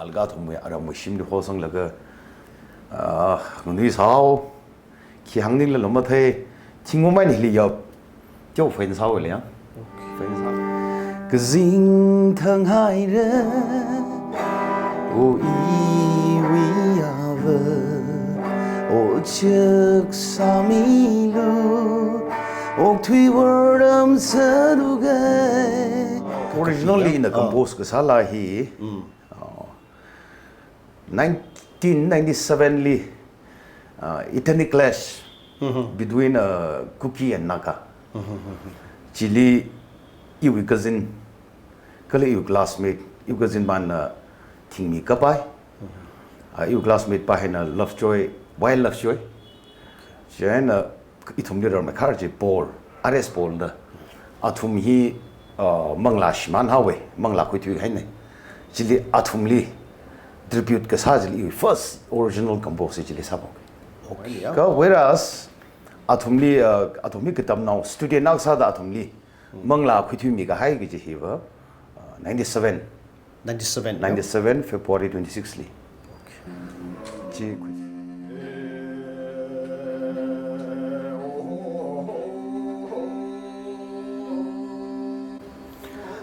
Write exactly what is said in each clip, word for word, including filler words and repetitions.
alga athumwui aramwui shimli hosanglaga, ah, nganui sāhao, khi hāngningla lama thei, thingwui main hili yap, teo fan sāhaole ya. Fan sā. Kazing thang haira, o iwui ava, o chak sāmilu, okthui waram sarugai. Originally na, ah, compose kasā laa hi, ah, nineteen ninety-seven li, uh, ethnic clash between, uh, Kuki and Naga. Chili iwui cousin, kala iwui classmate, iwui cousin pāna thingmi kapai. Uh, iwui classmate pa hina Lovejoy, Wild Lovejoy. Chieina ithumli rarmei khar chi Paul, R S Paul da. Athum hi, uh, manglā shimānhaowe, manglā khuithui haine. Chili athumli tribute kasā chili first original compose chili sāphok. Okay. Ka whereas athumli, uh, athum hi katamnao student na kasāda athumli manglā khuithuimi kahai kaji hiva, uh, ninety-seven. Ninety-seven, ninety-seven February twenty-six li. Okay. Chi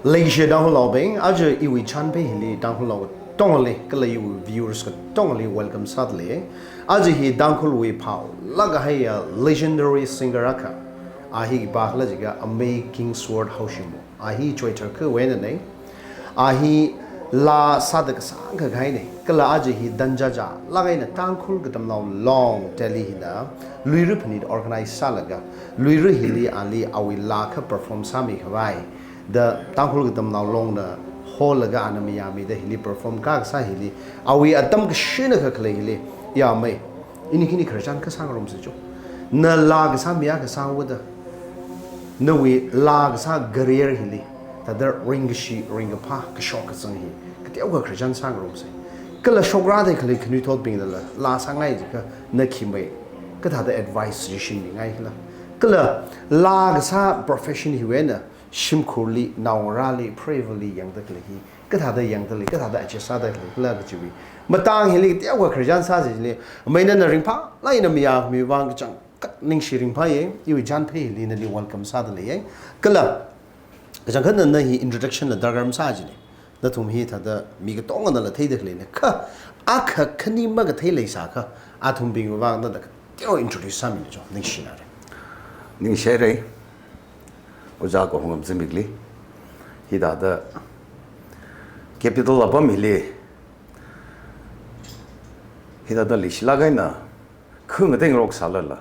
Leishiya Tangkhulnaobing, aja iwui chānphei hili Tangkhulnao katongali, kala iwui viewers katongali welcome sādalei. Aja hi Tangkhulwui phaolāk kahaiya legendary singer akha, a hi khipākhala jiakha amei Kingsword Haoshimwui. A hi choitharkha wui einanei. A hi laa sāda kasāngkha kahainei. Kala aja hi tanjajā lāk eina Tangkhul Katamnao Long Delhi hina Luira phanit organize sālaga, Luira hili ali awui laa akha perform sāmi khavai da Tangkhul Katamnao Longna holaga ana mayāmida hili perform ka kasā hili, awui atam kashinakha khalei hili, ya mei, ini khani khararchan kha sāngarumsa jo. Na laa kasā mi akha sāhaoda, nawui laa kasā career hili, thāda ringkashi, ringkaphā, kashok kazang hi kateokha khararchan sāngarumsa. Kala shokrada khalei khanuithotbingnala laa sāngai jiakha na khi mei, kathāda advice, suggestion mingai khala. Kala laa kasā profession hiwui eina shimkhurli, naongarāli, preiva̱li yangda khalei hi kathāda yangdalei, kathāda adjust sāda khalei khala kajiwui matang hili teokha khararchan sāsa jili, mei nana ringphālāk eina mayāmi vang kachangkhat ningshi ringphāye. Iwui chānphei hili nali welcome sādaleiye. Kala kachangkhat nana hi introduction la darkar masā jine. Nathum hi thāda mi katonganala theida khaleine. Kha akha khani makathei leisākha, athumbingwui vang nana kateo introduce sāmilu jo, ningshinare. Ningshihaire. Ojā Kohungam Zimikli. Hithāda capital apam hili, hithāda leishilāk eina khangateingarok sālala,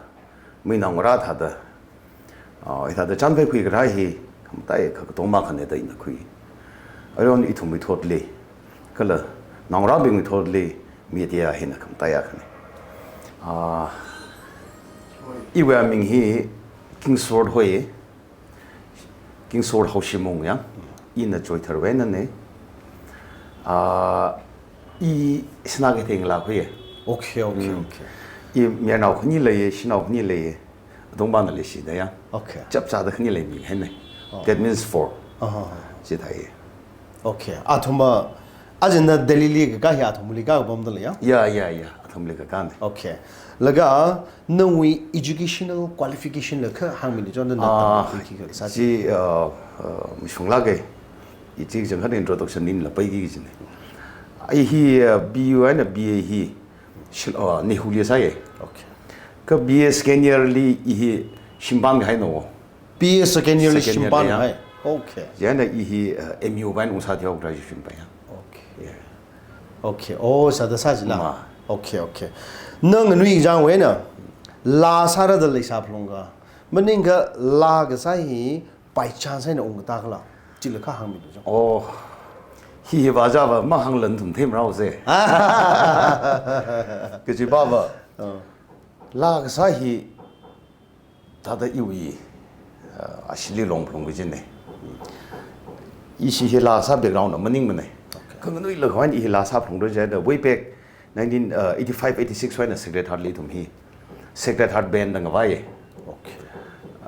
mi naongarā thāda, ah, hithāda chānphei khuikarai hi khamataiya kha katongma akhane da ina khui. Aruihon ithumwui thotli, kala naongarābingwui thotli, media hina khamataiya akhane. Ah, iwui aming hi Kingsword hoi, Kingsword Haoshimwui ya, ina choitharwui einanei. Ah, i Sinakeithei ngalā hoiye. Okay, okay, mm, okay. I mayarnao khani leiye, shanao khani leiye. Adong pāna leishida ya. Okay. Chapchāda khani leimi hainei. Oh. That means four. Aha. Chithāye. Okay. Athumva, aja na Delhi li kakā hi athumli kakā pamdalei ya? Ya, ya, ya. Athumli kakāne. Okay. Laga nawui educational qualification la kha hāngmilu jo, nana, ah, tamkhui khi kasā chi, ah, ah, mashunglāke. I chi kachangkhat introduction nila paiki kajine. I hi, ah, B U eina B A hi Shil-, ah, NEHU li sāye. Okay. Kha B A second year li i hi shimpān kahaina wo. B A second year li shimpān kahai. Okay. Chieina i hi, ah, M U pān ungsā theo, graduation pān ya. Okay. Yeah. Okay. Oh, sāda sā jila. Ma. Okay, okay. Na nganui kachangwui eina laa sārada leisā phalungka, maningkha laa kasā hi by chance eina ungkatā khala, chila kha hāngmilu jo. Oh, hi hi vāzāva mahāngla nathum theimaraose. Kaji pāva. Oh. Laa kasā hi thāda iwui, ah, ashili long phalung kajine. Ishi hi laa kasā background na maningmanei. Okay. Khanganuilakha eina i hi laa sā phalungda jida, way back nineteen, uh, eighty-five eighty-six wui eina Sacred Heart li ithum hi. Sacred Heart Band da ngavaiye. Okay.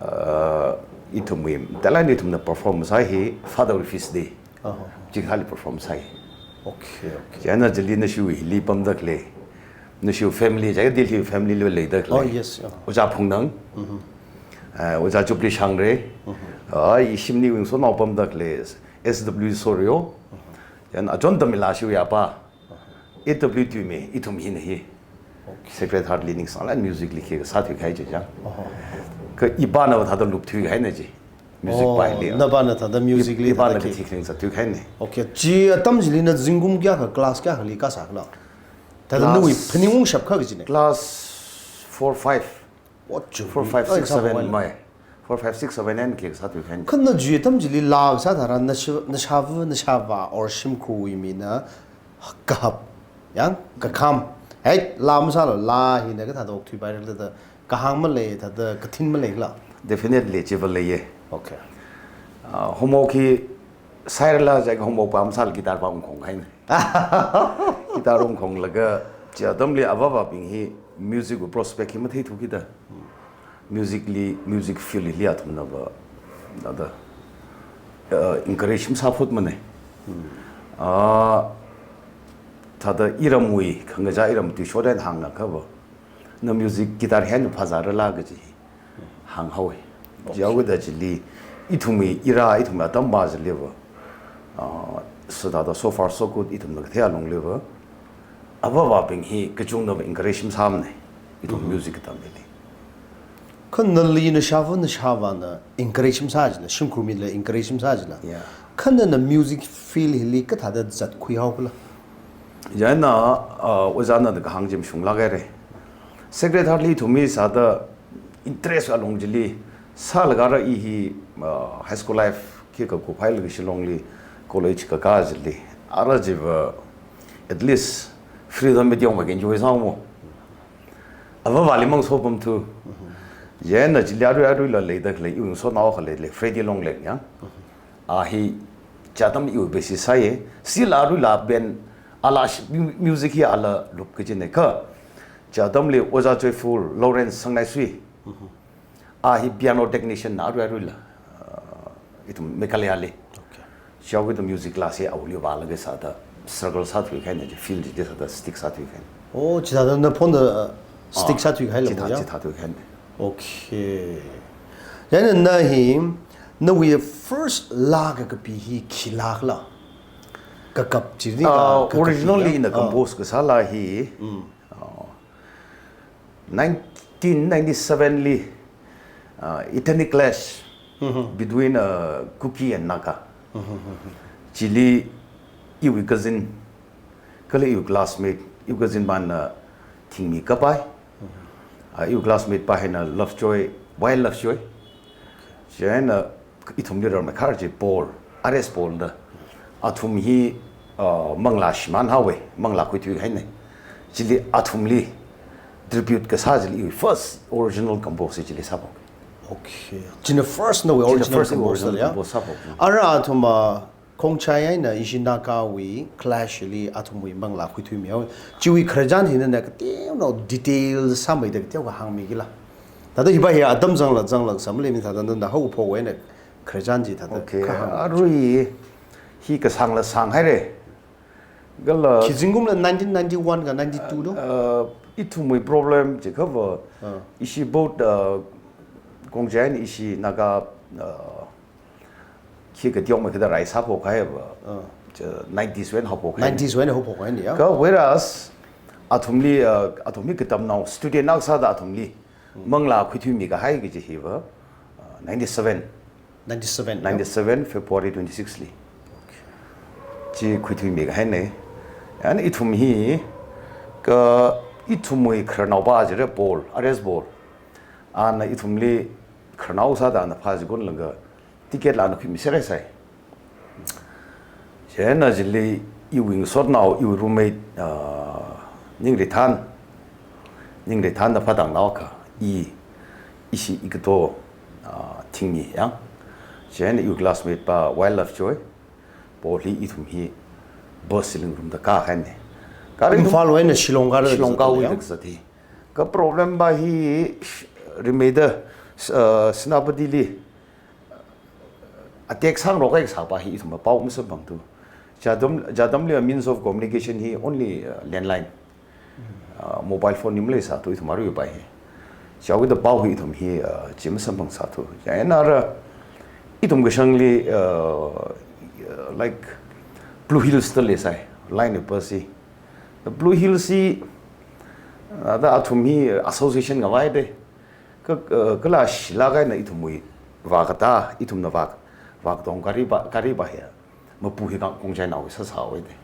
Uh, ithumwui, talent ithumna perform sāi hi Father of Feast Day. Aha. Chikathāli perform sāi. Okay, okay. Chieina chili nashiwui hili pamda khalei, nashiwui family, chieina Delhi family li leida khalei. Oh, yes, yeah. Ojā Phungnang, uh, Ojā Jubilee Shangre, uh, ishimli wing sonao pamda khalei, S W Soryo, chieina achon tamila shiwui apa, A W Tuimei, ithum hina hi. Sacred Heart li ningsāngla music li khi kasā thuikahai chi chang. Kha ipāna thāda lupthuikahaina chi. Music Oh, paili. Napāna thāda music li Ipāna thāda khi. kathikring sāthuikahaina. Okay, chi atam chili na zingkum kayākha, class kayākhali kasā khala? Thāda Class- nawui phaning ungshap kha kajina. Class four, five. What you Four, mean? five, Ai, six, sā seven phaila. mai. Four, five, six, seven and khi kasā thuikahaina. Kha na chi atam chili laa kasā tharan nasha, nashava, nashava or shimkhurwui mina kahap, yang, kakham. Hei, laa masāla, laa hina kathāda okthuipai rila thāda kahāng malei, thāda kathin malei khala? Definitely, chiva leiya. Okay. Uh, homework hi sāhairala chieina homework pam sāla guitar pa ungkhonghaina. Guitar ungkhonglaga, chi atamli avāvabing hi music wui prospect hi matheithu kida. Music li, music field li athumna va, thāda, uh, encourage masāphutmana. Uh, thāda iramwui, khangachā iram tui short and hāngna kha va. Na music guitar hi phāzārala kaji hānghaowa. Chihaoda chili, ithumwui era, ithumwui atam pa chili va. Uh, so thāda so far so good, ithumna kathei alungli va. Avāvabing hi kachungna va encourage masāmana. Ithum music katamli. Kha nali nashava, nashavana encourage masā chila, shimkhur mila encourage masā chila. Yeah. Kha nana music field hili kathāda zatkhuihao khala? Chieina, uh, ojāna da kahāng chi mashunglāk haira. Sacred Heart li ithum hi sāda interest alung chili, sālaga ara i hi, uh, high school life khi kakuphailaga Shillong li college kakā chili. Ara chiva, at least freedom mi tiong ma enjoy sāmo. Avāvali mang sopamthu. Chieina chili arui aruila leida khalei, iwui ngasotnao akha leilei, Freddy Longleng yang. A hi chi atam iwui bassist sāya, still aruila band ala sh-, mu-, music hi ala lup kajina kha. Chi atamli Ojā Joyful, Lawrence Sangnaisui. A hi piano technician na arui aruila, uh, ithum Meghalaya li. Okay. Chihaoda music class hi awuili vālaga sāda struggle sāthuikahaina chi, field chi sāda stick sāthuikahaina. Oh, chithāda na phonda, uh, stick Ah, sāthuikahai chithā, lammo ya? Chithāthuikahaina. Okay. Chieina na hi, nawui first laa kakapi hi khi laa khala? Kakap chili ka, Uh, kakapi originally ya? na Ah. Compose kasā laa hi, uh, nineteen ninety-seven li, uh, ethnic clash between, uh, Kuki and Naga. Chili iwui cousin, kala iwui classmate, iwui cousin pāna thingmi kapai. Uh, iwui classmate pa hina Lovejoy, Wild Lovejoy. Chieina ithumli rarmeikhar chi Paul, R S Paul da. Athum hi, uh, manglā shimānhaowa, manglā khuithuikahaina. Chili athumli tribute kasā chili first original compose chili sāphok. Okay. China first nawui original First compose original ya? Compose sāphok. Ara athum, uh, Khongchai eina ishi Nagawui clash li athumwui manglā khuithuimihaowa. Chiwui khararchan hina na kateonao detail sāmeida kateokha hāngmi khala? Thāda hiva hi atam zanglāk zanglāk sāmaleimana, thāda nana haophok eina khararchan chi thāda Okay, kahāng. arui hi kasāngla sānghaira. Kala, Khi zingkumla nineteen ninety-one ka ninety-two do? uh, ithumwui problem chi kha va, Ah. ishi both, uh, Khongchai eina ishi Naga, uh, khi kateomei kathāda rai sāphokhaiva, Ah. cha nineties wui eina haophokhai. Nineties wui eina haophokhai ni ya? Kha whereas, athumli, uh, athum hi katamnao student akha sāda athumli manglā khuithuimi kahai kaji hiva, uh, ninety-seven. Ninety-seven ya? Ninety-seven February twenty-six li. Chi khuithuimi kahaina. And ithum hi, kha ithumwui khararnao pa chili Paul, R S Paul. Ana ithumli khararnao sāda ana phā chikon lāngkha ticket la ana khuimi serhaisai. Chieina chili iwui ngasotnao, iwui roommate, ah, Ningrithan. Ningrithan da phatāngnao akha, i, ishi ikato, ah, thingmi yang. Chieina iwui classmate pa Wild Lovejoy, Paul hi ithum hi bus li ngarumda kāhaina. Kha ithum Imphal wui eina Shillong kāra Shillong kazat kāwui ya? Da kazat hi. Kha problem pa hi sh-, rimeida, s-, ah, Senapati li attack sāngarok kahai kasā pa hi ithum pao masamphangthu. Chi atam, chi atamli means of communication hi only, uh, landline. Uh, mobile phone hi maleisāthu ithum aruiva hi. Chiwui da pao hi ithum hi, uh, chi masamphangsāthu. Chieina ara ithum kashangli, uh, uh, like, Blue Hills da leisai, line bus hi. The Blue Hills hi, uh, da athum hi association ngavai de. Ka, uh, kala shilāk eina ithumwui vākatā, ithumna vā, vākatong gari va, gari va hi. Mapu hi kang kongchainaowui sāsāwui de.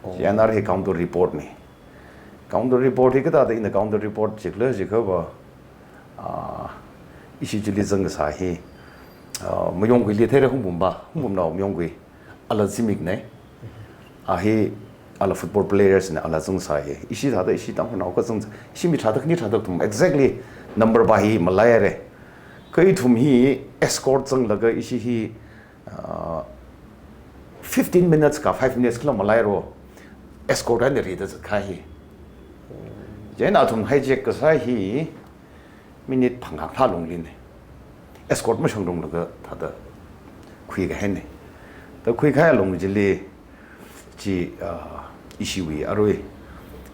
Oh. Chieina ara hi counter report na. Counter report hi kathāda ina counter report chikla chikhava, ah, ishi chili zangkasā hi, ah, Mayongkuili theira, Hungpungva, Hungpungva Mayongkui. Ala zimikna. A hi, ala football players na, ala zangsā hi. Ishi thāda, ishi Tangkhulnao kazang, ishi mi tharāda khani tharāda kathum, exactly number va hi malaire. Ka ithum hi escort zanglaga ishi hi, uh, fifteen minutes ka five minutes kala malairo, escort eina rida zatkahai hi. Chieina athum hijack kasā hi minute phangā khala lungli na. Escort mashang lunglaga thāda khuikahai na. Da khuikahai alung chili chi, uh, ishiwui arui,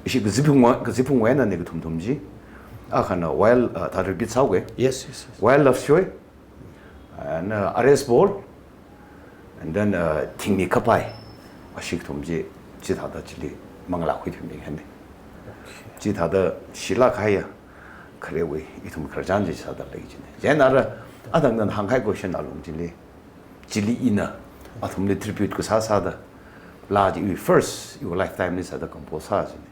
ishi kaziphungwui, kaziphungwui eina na kathum thum chi. Akhana wild, uh, thāda repeat sāuge. Yes, yes, yes. Wild Love Shoi, and, uh, Arrest Ball, and then, uh, Thingmi Kapai. Ashi kathum chi, chithāda chili manglā khuithuimihai na. Chithāda shilāk kahaiya kharewui ithum khararchan chi sāda lei china. Chieina ara, athang nana hāngkahai question alung chili, chili ina athumli tribute kasā sāda, laa chi iwui first, iwui lifetime li sāda compose sā china.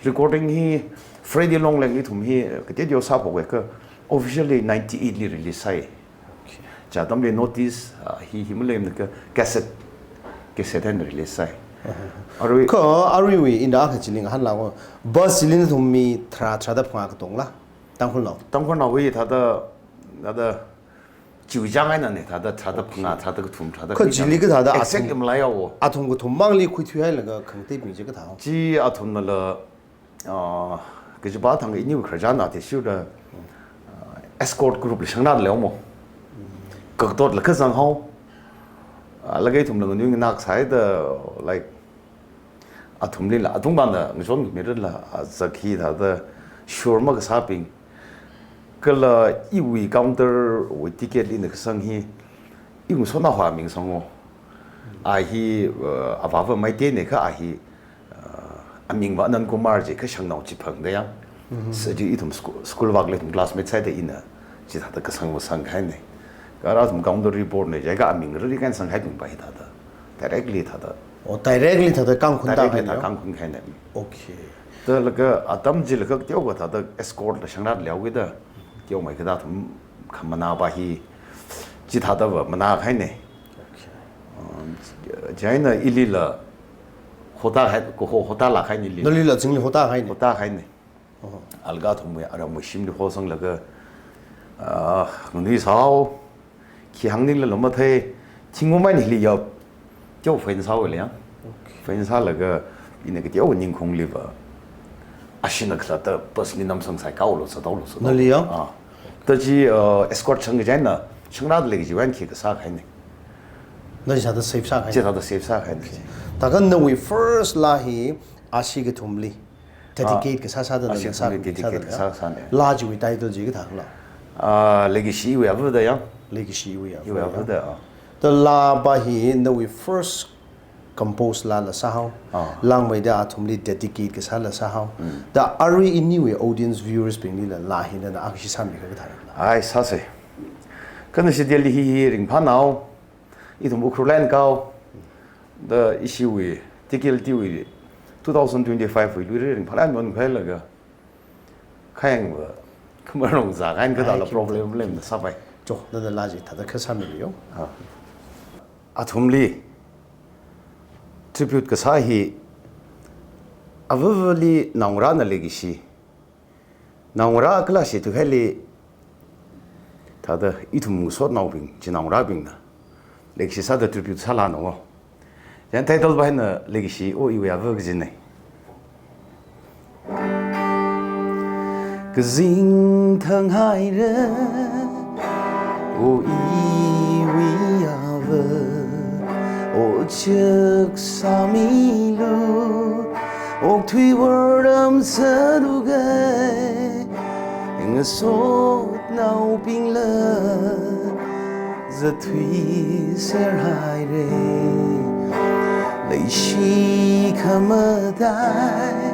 Recording hi Freddie Longleng ithum hi kateoteowa sāphoke, ka officially ninety-eight li release sāi. Okay. Chi atamli notice, ah, hi, hi maleimana, ka cassette, cassette eina release sāi. Arui ka aruiwui ina kha chili ngahānlāko. Bus chili nathum mi tharā tharāda phangā katongla? Tangkhulnao. Tangkhulnaowui thāda, thāda chiwui chang eina na, thāda, thāda phangā, thāda kathum, thāda ka khani chili chang. Kathāda exactly athum, maleiyawo. Athum kathum mangli khuithuihailaga khangateibing chi kathāo? Chi athumnala, ah, kajipa thang iniwui khararchan athishurda, ah, escort group li shangnā leomo. Kakatotla kazanghao. Ah, laga ithumla nganui nganāk sāhaida, like, athumlila, athumvana ngachonmirala, ah, zak hi thāda sure makasābing. Kala iwui counter wui ticket li ina kasang hi, iwui ngasotnaova aming sango. A hi, uh, avāva Meitei na, kha a hi, uh, amingva Anand Kumar je, kha shangnao Chiphang da yang. Mhm. Sa chi ithum scho-, school vak le ithum classmate sāhaida ina, chithāda kasangva sangkahai na. Kha ara athum counter report na, jiakha aming rari kan sangkahaibingva hithāda. Directly thāda. Oh, directly thāda kangkhun ta. Directly kahai thāda yo? Kangkhunkahai na. Okay. Da laga atam chila kateowa thāda escort la shangnā leokida, teomeikha da athum khamanāva hi, chithādava manākahai na. Okay. Um, chieina ilila hotā kahai, kaho hotā lākahai na ili. Nalila zingli hotā kahai na. Hotā kahai na. Oh. Alga athumwui, aramwui shimli hosanglaga, ah, nganui sāo, khi hāngningla mathei, thingwui main hili yap, teowa phone sāhaole yang. Okay. Phone sālaga, ina kateowa ningkhungliva, ashina khalatta bus li namsang sai kaolo sātaolo sātao. Nali yang? Ah. Da chi, uh, escort sangkaji eina, shangnā lei kajiwui eina khi kasākahai na. Na chithāda save sākahai? Chithāda save sākahai na. Okay. Thākha nawui first laa hi, ashi kathumli dedicate, ah, kasā sāda, ashi kathumli sākahai, dedicate kasā sāda kasā sāna. Laa chiwui title chi kathāla? Ah, Leikashi Iwui Ava da yang. Leikashi Iwui Ava. Iwui Ava da, ah. Da laava hi nawui first compose laala sāhao. Ah. Langmeida athumli dedicate kasāla sāhao. Mm. Da arui iniwui audience viewers binglila laa hi nana akhashi sāmikha kathāla? Ai, sāsei. Kha nashi Delhi hi, hi ringphānao. Ithum Ukhrul eina kao. Da ishiwui, T K L T wui, two thousand twenty-five wui luira ringphālāk eina mankhuilaga. Khayangva, khamarong zākahai eina kathāla, ai, problem lem da sāpai. Cho, nana laa chi thāda kha sāmilu yo. Ah. Athumli tribute kasā hi, avavali naongarāna leikashi. Naongarā kala shi thuhaili, thāda ithum ngasotnaobing, chinaongarābingna leikashi sāda tribute sālāno. Yang title va hina Leikashi O Iwui Ava kajina. Kazing thanghaira, O iwui ava, Ojak sāmilu, okthui varam sāluga, ngasotnaobingla zathui serhaira. Leishi khamatei,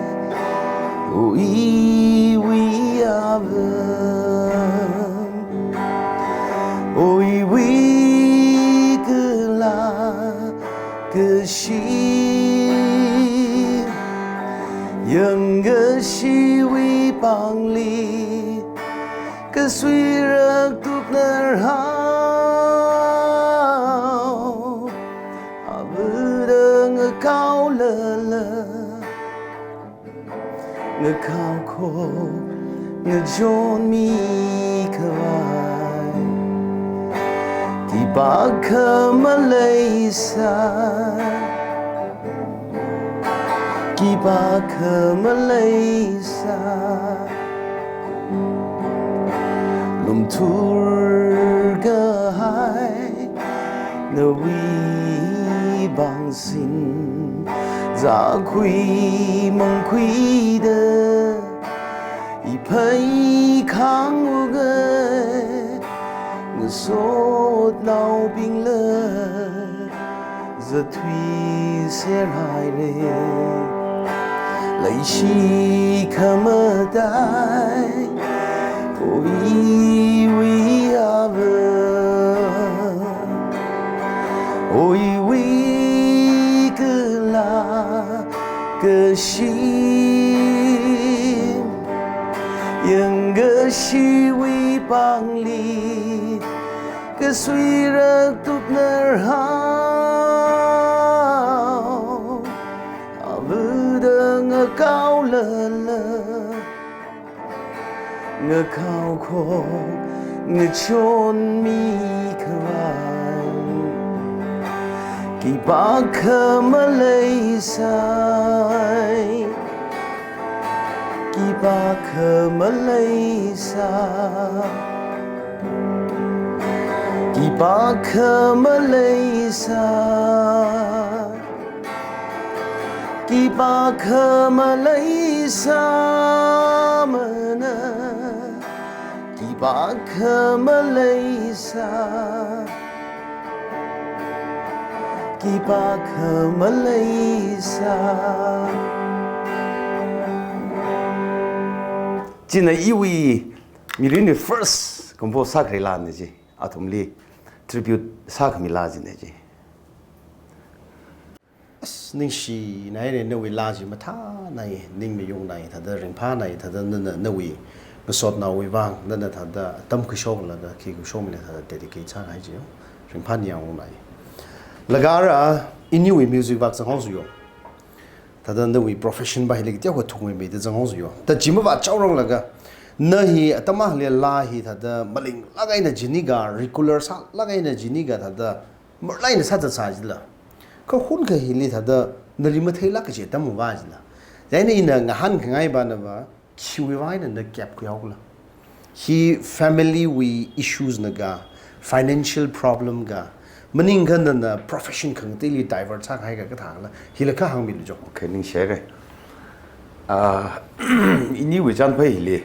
o iwui Ava, o iwui kala kashi, yangkashiwui pāngli kasuirak tuknar hao. Avada ngakaolala, ngakaokhok ngachonmi khavai, khipākha maleisai, khipākha maleisai. Lumthur kahai nawui pāngsin, zākhui mangkhuida iphei khanguga, ngasotnaobingla zathui serhaira. Leishi khamatei, o iwui Ava, o iwui kala kashi, yangkashiwui pāngli kasuirak tuknar hao. Avada ngakaolala, ngakaokhok ngachonmi khavai, khipākha maleisai, khipākha maleisai, khipākha maleisai, khipākha maleisai mana, khipākha maleisai, khipākha maleisai. China iwui mirinwui first compose sākharei laana chi, athumli tribute sākhami laa china chi. As, ningshinaire, nawui laa chi mathānai, ning mayungnaithada, ringphānaithada, nana nawui ngasotnaowui vang, nana thada tamkhuishoklaga khi khuishokmina thada dedicate sākahai chi yo. Ringphānai yangungna. Laga ara, iniwui music vak zanghaosa yo. Thada nawui profession va hili kateokha thungmeimeida zanghaosa yo. Thada chi mavāchaoranglaga, na hi atam akhali laa hi thada malinglāk eina jiniga, regular sālāk eina jiniga thada marlāk eina sāthatsa jila. Kha hunkha hili thada nali matheilāk kaji atam va jila. Chieina ina ngahānkhangai va nava, khiwui vang eina na gap khuihaokhala? Hi family wui issues na ga, financial problem ga, maningkha nana profession khangateili divert sākahai ga kathākhala? Hila kha hāngmilu jo. Okay, ningshihaire. Ah, iniwui chānphai hili,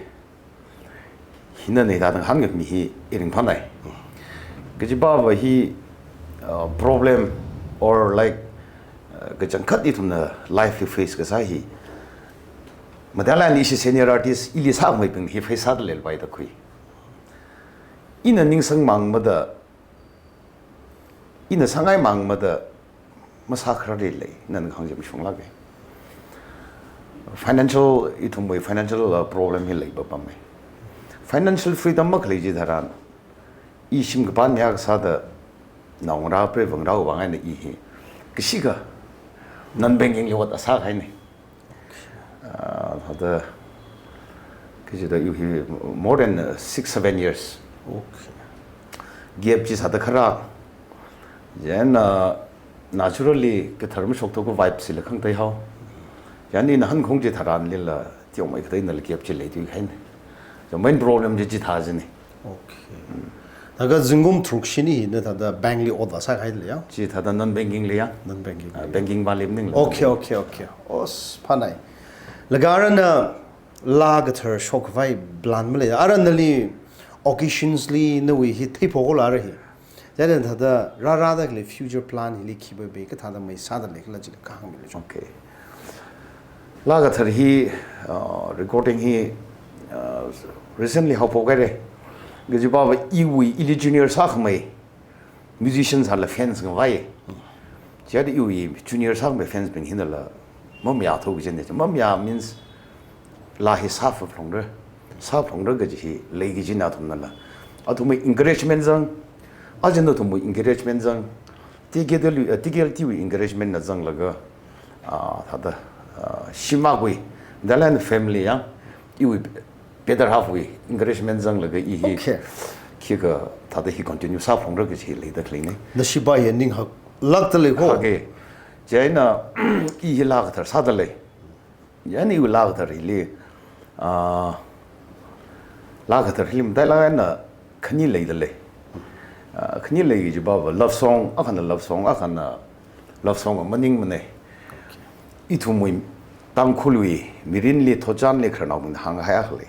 hina neida ngahānkhami hi i ringphānai. Kajiva va hi, uh, problem or like, uh, kachangkhat ithumna life li face kasā hi, matailāk eina ishi senior artist ili sākhameibing hi face sāda leilapai da khui. Ina ningsangmang mada, ina sāngaimang mada masākhararli lei, nana kahāng chi mashunglāka. Financial, ithumwui financial, uh, problem hi leipapamma. Financial freedom makhalei chitharan, i shim kapān ya kasāda naongarā preivangarāwui vang eina i hi kashikha non-banking li ot sākahaina. Ah, thada, kachida iwui hi more than, uh, six, seven years. Okay. Gap chi sāda kharā. Chieina, uh, naturally, kathar mashokthukka vibes chila khangatei hao. Chieina ina hankhong chitharanlila, teomeikha einala gap chi leithuihaina. Chi main problem chi chithā china. Okay. Thākha zingkum tharuk shini hi na thāda bank li ot vāsākahai leiya? Chi thāda non banking leiya. Non banking. Ah, banking vāli maningla. Okay, okay, okay. Os, phānai. Laga arana laa kathar shokkhavai plan maleiya? Ara nali occasions li nawui hi theiphokola ara hi. Chieina thāda rārada khalei future plan hili khipāpā kathāda mai sāda leikhala chili kahāng milu chong. Okay. Laa kathar hi, uh, recording hi, uh, recently haophok haira. Kajipava iwui, ili junior sākhamei musicians hala fans ngavai. Chieina iwui junior sākhamei fans bing hinala mamayāthou kajina. Mamayā means laa hi sāphalungra, sāphalungra kaji hi lei kajina athumnala. Athumwui encouragement zang, ajin athumwui encouragement zang, T K W, eh, T K L T wui encouragement na zanglaga, ah, thāda, ah, shimākhawui, Dalan family ya, iwui better half wui encouragement zanglaga i hi, okay, khikha thāda hi continue sāphalungra kaji hi leida khaleina. Nashibā ya ning haklākda lei ko. Okay. Chieina i hi laa kathar sāda lei. Chieina iwui laa kathar hili, ah, laa kathar hili matailāk eina khani leida lei. Ah, khani lei kajipava love song, akhana love song, akhana love song maningmana. Ithumwui Tangkhulwui mirinli thotchanli khararnaobingna hānghai akha lei.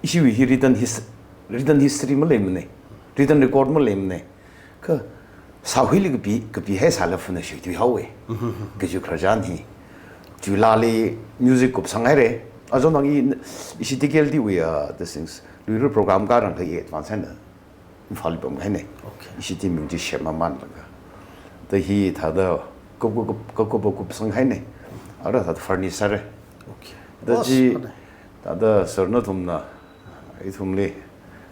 Ishiwui hi written his-, written history maleimana. Written record maleimana. Kha sāhuili kapi, kapihaisāla phunna shuithui haowa. Kaji khararchan hi. July li music kupsang haira. Aja nang i, ishi T K L T wui, uh, these things. Luira program karang kha i advance eina Imphal li pamkahaina. Okay. Ishi team bing chi semmamanlaga. Da hi thāda kup, kup, kup, kup, kup, kupsanghaina. Ara thāda furnish sāra. Okay. Da chi, thāda sir nathumna ithumli,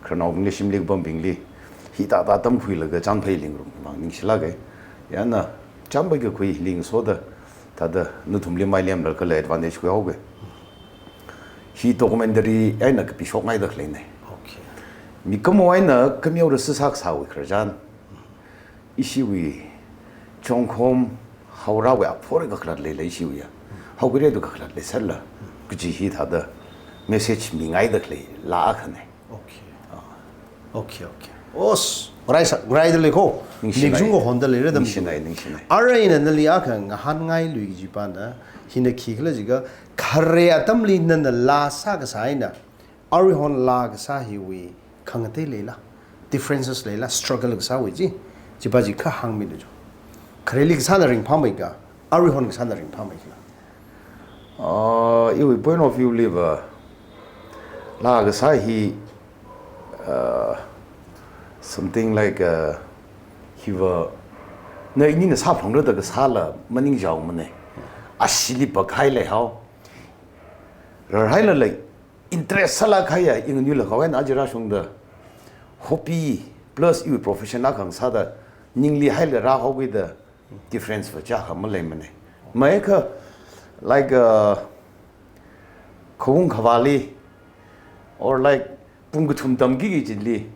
khararnaobingli, shimli kapambingli, hithāda tamkhuilaga chānphai lingrum mang ningshilāka. Yana, chānphai kakhui ling soda, thāda nathumli mailemlaga kala advantage khuihaoka. Hi documentary eina kapishokngaida khaleina. Okay. Mikumo eina khameora sāsā kasāwui khararchan. Ishiwui Chongkhom Haorāwui aphorai kakhalat leilei ishiwui ya. Haokirei tu kakhalat leisāla. Kaji hi thāda message mingaida khalei laa akhana. Okay. Ah. Okay, okay. Os, ngarai sā, ngaraida lei ko. Ningshinai. Ningchung kahonda leira da. Ningshinai, ningshinai. Ara ina nali akha ngahānngailui kajipana, hina khikhala jiakha, khare atamli nana laa sākasā eina aruihon laa kasā hiwui khangatei leila, differences leila, struggle kasāwui chi, chipa chi kha hāngmilu cho. Khareli kasāna ringphāmeika, aruihon kasāna ringphāmeikhala? Ah, iwui point of view liva, laa kasā hi, ah, something like, ah, hiva, na inina sāphangra da kasāla maningchaomana. Ashili pakhai leihao. Rarhaila lei, interest sālāk kahaiya, inganui lakhao eina aja rāshungda, hobby plus iwui profession akha ngasāda, ningli haila rāhaokida, difference va chiyākha maleimana. Maikha, like, uh, khaung khavāli, or like, pung kathum tamki kajili,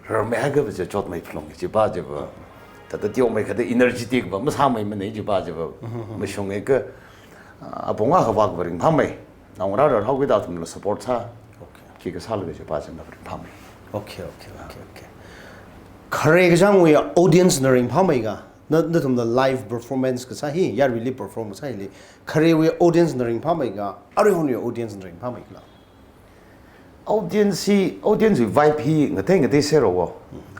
rarmei haikha va chi chotmei phalunga chipa chiva. Thāda teomeikha thāda energetic va masāmeimana chipa chiva. Mashunga kha, ah, apong akha vak va ringphāmei. Naongarā rarhaokida athumla support sā. Okay. Khikha sālaga chipa china ringphāmei. Okay, okay, okay, okay. Khare kachangwui audience na ringphāmeika? Na, nathumla live performance kasā hi, yaruili perform kasā hili. Kharewui audience na ringphāmeika? Aruihonwui audience na ringphāmeikhala? Audience hi, audience wui vibe hi ngatei ngatei serao.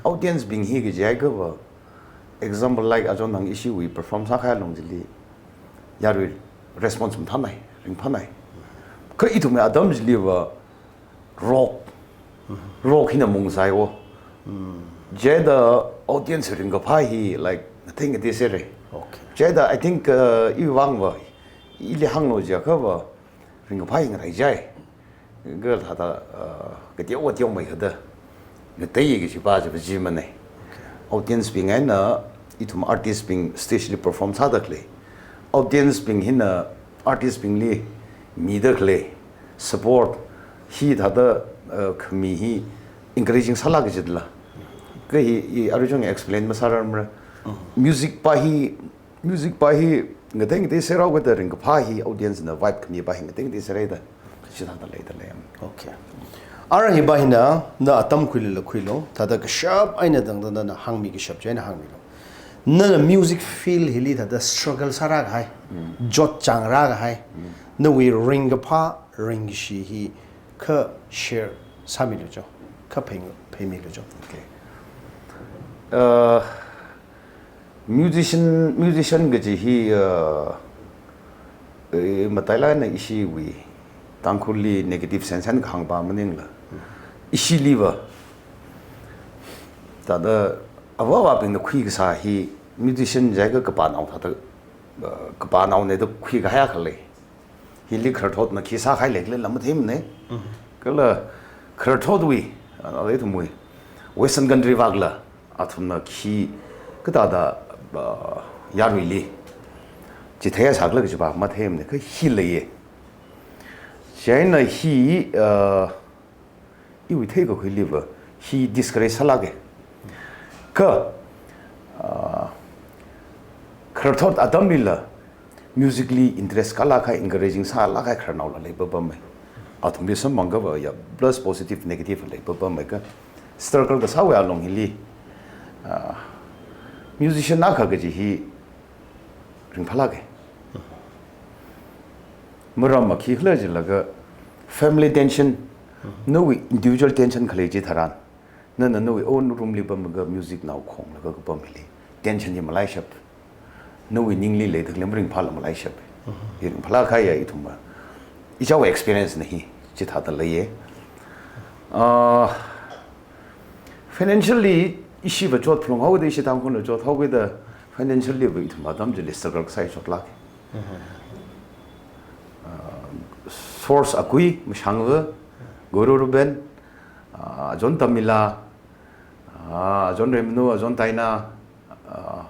Audience bing hi kaji haiakha va, example like aja nang ishiwui perform sākahai alung chili, yarui response mathānai, ringphānai. Kha ithumwui atam chili va rock, rock hina mungsai o. Chieina audience ringkaphā hi, like, ngatei ngatei sera. Okay. Chieina I think, uh, iwui vang va, ili hānglu jiakha va, ringkaphā hi ngarai jai. Kha thāda, uh, kateowa teomeikha thāda ngatei kajipa chiva chimana. Okay. Audience bing eina ithum artist bing stage li perform sāda khalei, audience bing hina artist bingli mida khalei support hi thāda, uh, khami hi encouraging sālāk kajila. Kha hi i aruichung explain masārarmara. Music pa hi Music pa hi ngatei ngatei serao kha thāda ringkaphā hi audience na vibe khamipa hi ngatei ngatei sera da. Chithāda leida lei. Okay. Ara hiva hina, na atam khuilala khuilu, thāda kashap eina tangda nana hāngmi kashap chieina hāngmilu. Nana music field hili thāda struggle sārākahai, jot chāngrākahai, nawui ringkaphā, ringkashi hi kha share sāmilu cho, kha phei, pheimilu cho. Okay. Uh, musician, musician kaji hi, uh, eh, matailāk eina ishiwui Tangkhulli negative sense eina kahāngva maningla, ishiliva thāda avā avābingna khuikasā hi musician jiakha kapānao thāda, uh, kapānaona da khuikahai akha lei. Hili khararthotna khi sākahai leikhala matheimana. Kala khararthotwui, ah, ithumwui Western country vākhala, athumna khi kathāda, ah, yaruili chithei sākhala kajiva matheimana, kha hi leiya. Chieina hi, ah, iwui theikakhuiliva hi discourage sālāka. Kha, ah, khararthot atamlila musically interest kālākahai, encouraging sālākahai khararnaola leipapamma. Athumli samphangakha ya, plus positive, negative leipapamma kha. Struggle kasāwui along hili, ah, musician akha kaji hi ringphālāka. Maramva khikhala jilaga family tension, nawui individual tension khalei chitharan, nana nawui own room li pamlaga music nao khonglaga kapam hili tension hi malaishap. Nawui ningli leida khalei maringphāla malaishap. Hi ringphālāk kahaiya ithumva. Ichāwui experience na hi chithāda leiya. Ah, financially, ishiva chot phalunghaoda, ishi Tangkhulna chothaoda, financially va ithum atam chili struggle kasā hi chotlāka. Ah, source akui, mashangva, Guru Ruben, ah, John Tamila, ah, John Remnu, John Taina, ah,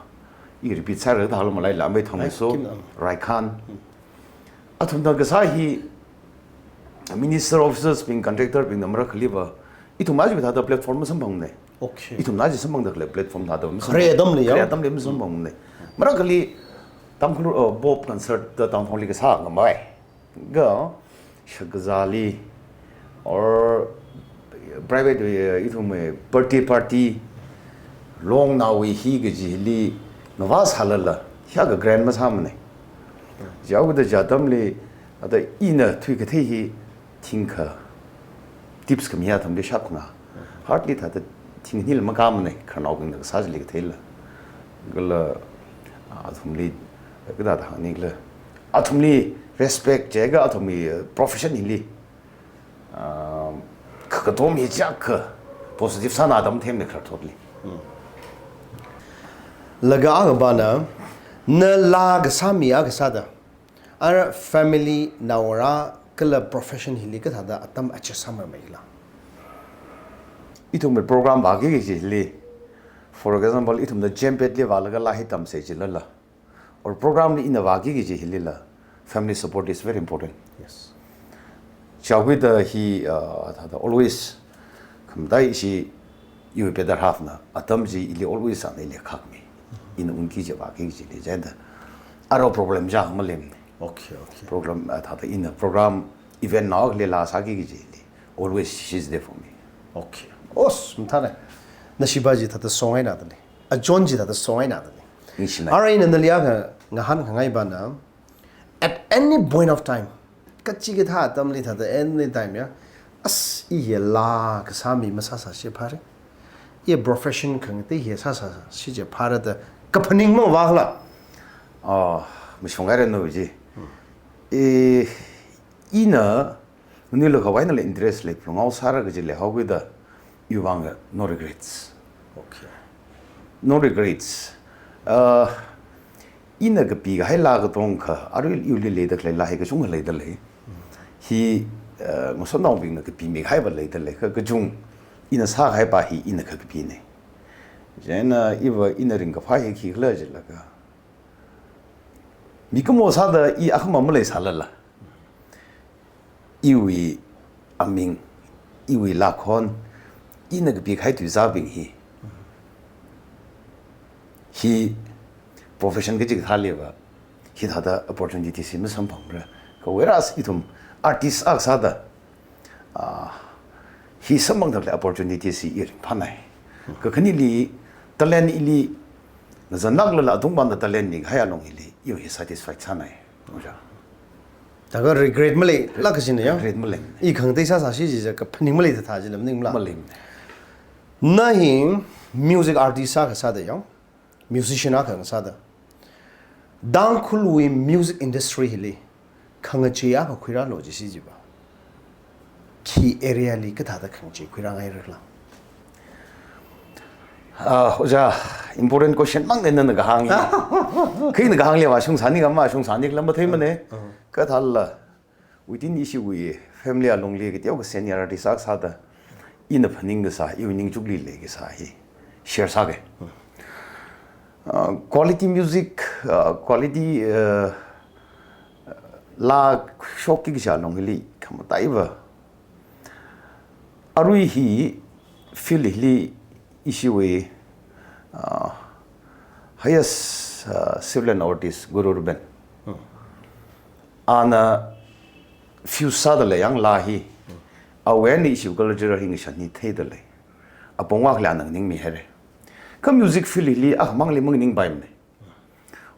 i repeat sāra thālu malaila, Amei Thangmeisho, Raikhan. Athumna kasā hi minister officers bing, contractor bingna marakhaliva, ithumna chi thāda platform masamphangmana. Okay. Ithumna chi samphangda khalei platform thāda masamphang. Khare atamli ya? Khare atamli masamphangmana. Marakhali Tangkhul, uh, pop concert da Tangkhulli kasā ngamai. Ga, shakazāli, or private, uh, ithumwui birthday party, longnaowui hi kajili, ngavā sālala, hiyākha grand masāmana. Jihaoda chi atamli, thāda ina thuikathei hi, thingkha, tips khami athumli shākhangai. Hardly thāda thing anila makāmana, khararnaobingna kasā chili katheila. Kala, ah, athumli, kathāda hāngni khala. Athumli respect jiakha athumwui, uh, profession hili, ah, kha-, kakatom hi jiakha positive sāna atam theimana khararthotli. Laga akhavana, na laa kasā mi akha sāda, ara family, naongarā, kala profession hili kathāda atam adjust sāmamei khala? Ithumwui program vāki kaji hili, for example, ithumna jempetli vālaga laa hi tamsa jilala, or program li ina vāki kaji hilila, family support is very important. Yes. Jihaoda hi, uh, thāda always, khamdai ishi, iwui better half na, atam chi ili always ana ili khakmi. Ina ungki kaji vāki kajili, jihaoda, ara problem jiakha malemna. Okay, okay. Program, uh, thāda ina program event naokhali laa sāki kajili, always she's there for me. Okay. Os, mathāna. Nashiba chi thāda songai na dani. Ajon chi thāda songai na dani. Ningshina. Ara ina nali akha ngahānkhangai vana, at any point of time, kachikathā atamli thāda any time ya, as i hi laa kasā mi masāsāsi phāra, i profession khangatei hi sāsāsi chi phāra da kaphaning mavākhala? Ah, mashungaira no ji. I, ina, nganui lakha vaina le interest lei phalunghaosāra kaji leihaoda, iwui vang no regrets. Okay. No regrets. Uh, ina kapikahai laa katongkha, arui iwuili leida khalei laa hi kachungkha leida lei. Hi, uh, ngasotnaobingna kapimikahaiva leida lei. Kha kachung, ina sākahaiva hi ina kha kapina. Chieina iva ina ringkaphā hi khikhala jilaga, mikumo sāda i akhama maleisālala, iwui aming, iwui laakhon, ina kapikahai tuizābing hi, hi profession kachikathāliva, hithāda opportunity hi masamphangmara. Kha whereas ithum artist akha sāda, ah, Hi samphang thākhalei opportunity chi i ringphānai. Kakhaneli talent ili ngazanlaklala atungpamda talent mikahai along hili iwui hi satisfied sānai. Ojā. Thākha regret maleilāk kachina ya. Regret malei. I khangatei sāsāsi jiakha kaphaning maleithatha jila maningla. Malei. Na hi music artist sākha sāda ya, musician akha sāda, Tangkhulwui music industry hili khangachei akha khuirālu jisi jiva, khi area li kathāda khangachei khuirāngairala? Ah, ojā, important question mang nana kahāng hi. Khi na kahāng liva shungsāni kha mashungsāni khala matheimana. Kathāla within ishiwui family alungli kateokha senior artist akha sāda ina phaning kasā, iwui ningchukli leikasā hi share sāga. Uh, quality music, uh, quality, uh, laa shokki kasā alung hili khamataiva arui hi field hili ishiwui, uh, highest, uh, civilian artist Guru Ruben. Ana fuse sāda lei yang laa hi. Awui eina ishiwui culture hi ngashan hi theida lei. Apong akhali ana nganingmihaira. Kha music field hili akhamangli manganingpaimana.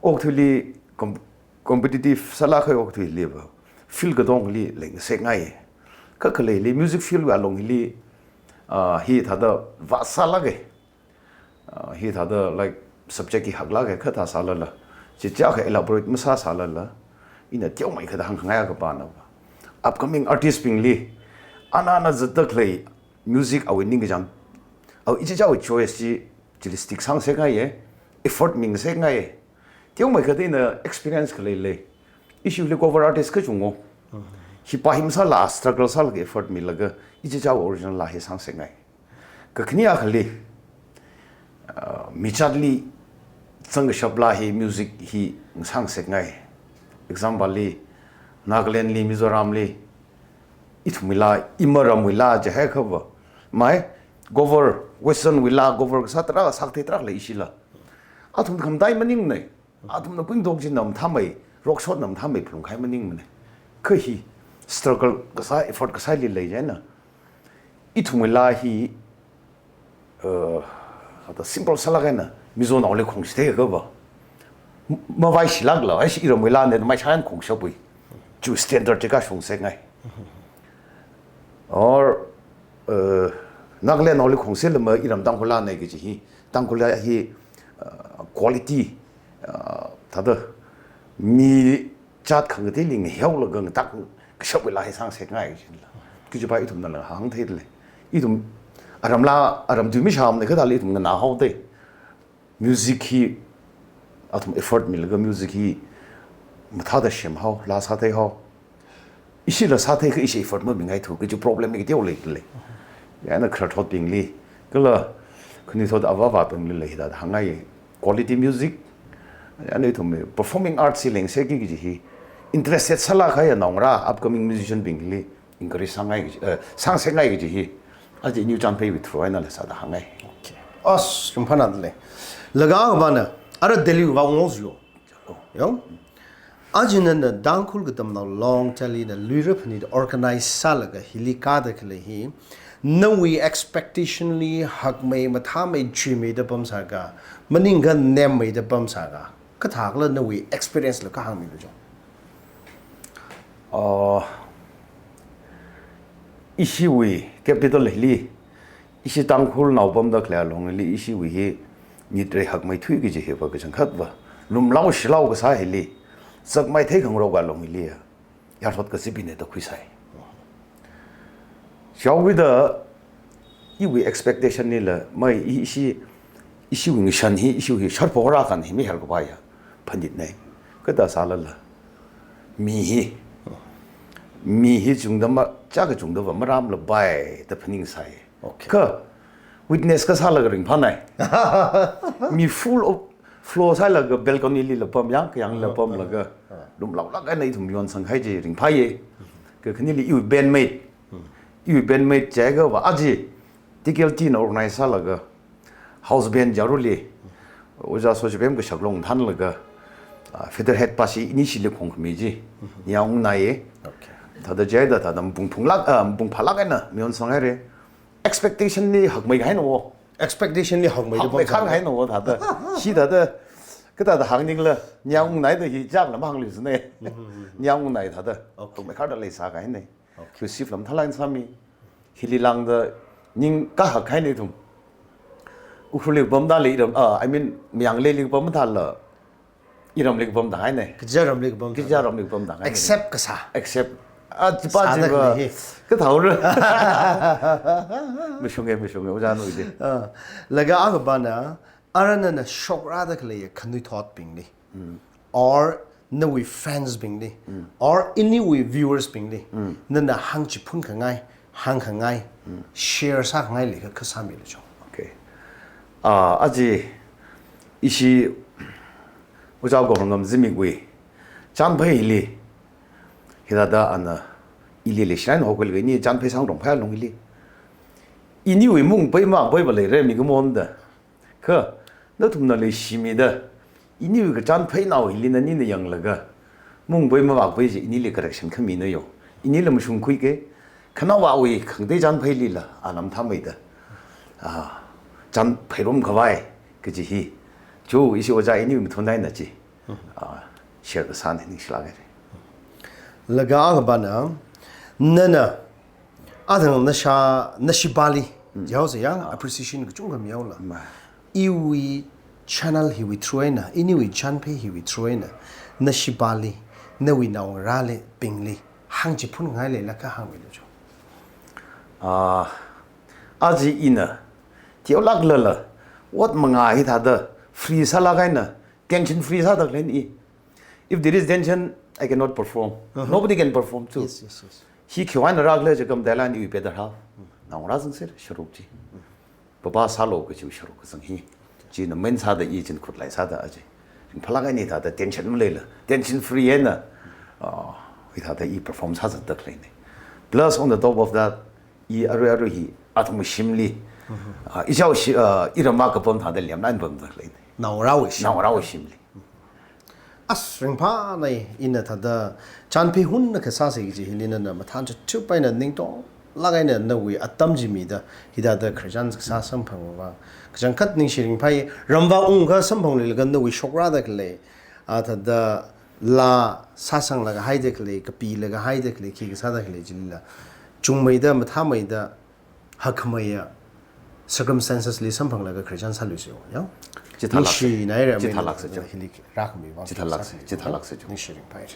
Okathuili com-, competitive sālāk kahai okathuiliva field katongli leingasekngai. Kha khaleili music field wui alung hili, ah, hithāda vāsālāka. Ah, hithāda, like, subject hi haklāka kathā sālala, chichākha elaborate masāsālala, ina teomeikha da hāngkhangai akha panava, upcoming artist bingli, ana ana zatda khalei music awui ningkachāng, awui ichichāwui choice chi chili stick sāngasekngaiya, effort mingasekngaiya. Teomeikha da ina experience khalei lei. Ishili cover artist kachungkha hipa hi masāla struggle sālaga effort milaga ichichāwui original laa hi sāngasekngai. Kakhane akhali, ah, michatli zangkashap laa hi music hi ngasāngasekngai. Example li, Nagaland li, Mizoram li, ithumwui laa, ima ramwui laa jiakha va, mai, cover, western wui laa cover kasā tarākha, sakthei tarākha lei ishila. Athum khamtai maningnei. Athumna kuintok chi namthamei, rock shot namthamei phalungkahai maningmana. Kha hi struggle kasā, effort kasāli lei chieina, ithumwui laa hi, uh, ata simple sālāk eina Mizonaoli khongshithei akha va, m-, mavaishilākla, aishi iramwui laana da maishā eina khongshapwui, chu standard chi kashungsekngai. Or, uh, Nagaland naoli khongshilama iram Tangkhul laana kaji hi, Tangkhul laa hi, uh, quality, uh, thāda mi jat khangateili ngahiaolaga ngatak kashapwui laa hi sāngasekngai kajila. Kajipa ithumnala hāngtheida lei. Ithum aram laa, aram tui mishāmana kathāli ithum nganāhaoda. Music hi athum effort milaga music hi mathāda semhao, laa sātheihao. Ishila sātheikha ishi effort mamingaithu kaji problem hi kateo leida lei. Chieina khararthotbingli, kala khanuithot avāvābingli hithāda hāngngai, quality music, chieina ithum performing arts hi leingaseki kaji hi interested sālāk kahai naongarā upcoming musician bingli encourage sāngai kaji, eh, sāngasekngai kaji hi, aja New Changpheiwui through einala sāda hāngngai. Okay. As, ringphānada lei. Laga akha pana, ara Delhi vāunghaosa lo. Yo. Aja nana Tangkhul Katamnao Long Valley na luira phanit organize sālaga hili kāda khalei hi, nawui expectation li hakmei, mathāmei, chuimeida pamsāka, maningkha nemmeida pamsāka, kathākhala nawui experience la kahāngmilu jo. Uh, ishiwui capital hili, ishi Tangkhulnao pamda khalei alungli ishiwui hi nit rei hakmeithui kaji hiva kachangkhatva lumlao shilao kasā hili, zakmai theikhangarok alungli ya, yarthot kazipna da khuisai. Shaowuida iwui expectation lila, mai i-, ishi, ishiwui ngashan hi, ishiwui hi sharphorakan hi mihair kapai ya phanitnei. Kathā sālala, mi hi, mi hi chungda ma, chaka chungda va maramlapai da phaningsai. Okay. Kha witness kasālaga ringphānai. Mi full of flow sālaga balcony lila pam, yang kayangla pamlaga lumlaolāk eina ithum yonsang kahai chi ringphāya. Kakhaneli iwui bandmate, iwui bandmate chiakha va aja T K L T na organize sālaga house band Jaruli, Ojā Sochipem Kashaklong thānlaga, ah, Featherhead pa shi inishili khongkhami chi, yaungnaiya. Okay. Thāda chieina thāda mapung phunglāk, ah, mapung phālāk eina mayonsanghaira. Expectation li hakmei kahaina wo. Expectation li hakmei da Hakmei bang khar zang. kahaina wo thāda. Shi thāda, kathāda hāngningla, nyang nai da hi jak la mahāngli zine. Nyang nai thāda. Okay. Hakmei khar da leisā kahaina. Okay. Receive lam thalai sāmi. Hili lāngda ning kahak kahaina ithum. Ukhrulli pamda lei iram, ah, I mean, Mayang leili pamda la. Iramli pamda haina. Kaja ramli pamda. Kaja ramli pamda haina. Accept kasā. Accept. Ah, chipa Sāda chipa. khalei hi. Kathāura. Mashunga, mashunga, ojā nu ide. Ah, laga akha pana, ara nana shokrada khalei khanuithotbingli. Or nawui fans bingli. Or iniwui viewers bingli. Nana hāngchiphun khangai, hāng khangai, share sā khangai leikha kasā milu chong. Okay. Ah, aja ishi Ojā Gaorngam zimikwui chānphai hili, hithāda ana ili leishilain hokul kani chānphai sāngarong phai alung hili. Iniwui mungpai mavāpai va leira mi kamonda. Kha, nathumna leishimida, iniwui kachānphai nao hili nani na yanglaga, mungpai mavāpai chi inili correction khamina yo. Inila mashungkhui ke, khanao awui khangatei chānphailila, anam thameida. Ah, chānphairum khavai, kaji hi. Chu, ishi ojā iniwui mathun haina chi. Ah, share kasāna ningshilak haira. Laga akha pana, nana, athang nasha, nashibali, jihaosa ya, appreciation kachungkha mihaola. Ma. Iwui channel hiwui through eina, iniwui chānphai hiwui through eina, nashibali, nawui naongarāli, bingli, hāngchiphun ngai leilakha hāngmilu chong. Ah, aja ina, teolak lala, ot manga hithāda, free sālak eina, tension free sāda khaleina i. If there is tension, I cannot perform. Nobody can perform too. Yes, yes, yes. Hi khiwui eina rākhala jiakha talent iwui better half. Naongarā zangsir sharuk chi. Papa sālu kajiwui sharuk kazang hi. China main sāda i china khutlai sāda aja. Ringphālak eina thāda tension maleila. Tension free eina. Ah, hithāda i perform sāzatda khaleina. Plus on the top of that, i arui arui hi athum shimli. Ah, ichao shi, ah, iram kapam thāda lemlin pamda khaleina. Naongarāwui shim. Naongarāwui shimli. As ringphāna ina thāda chānphai hun na kasāsa kaji hili nana mathān chup chup eina ningtonglak eina nawui atam chi mida hithāda khararchan kasā samphang vang. Kachangkhat ningshi ringphāi ramva ungkha samphang leilaga nawui shokrada khalei. A thāda laa sāsanglaga haida khalei, kapilaga haida khalei, khi kasāda khalei chilila. Chungmeida, mathāmeida, hakmeiya circumstances li samphanglaga khararchan sāluisu, ya? Chithālaksa. Ningshi naira Chithālaksa, chong. Hili rākhami vang Chithālaksa, sākhami vang. Chithālaksa, chong. Ningshi ringphāi.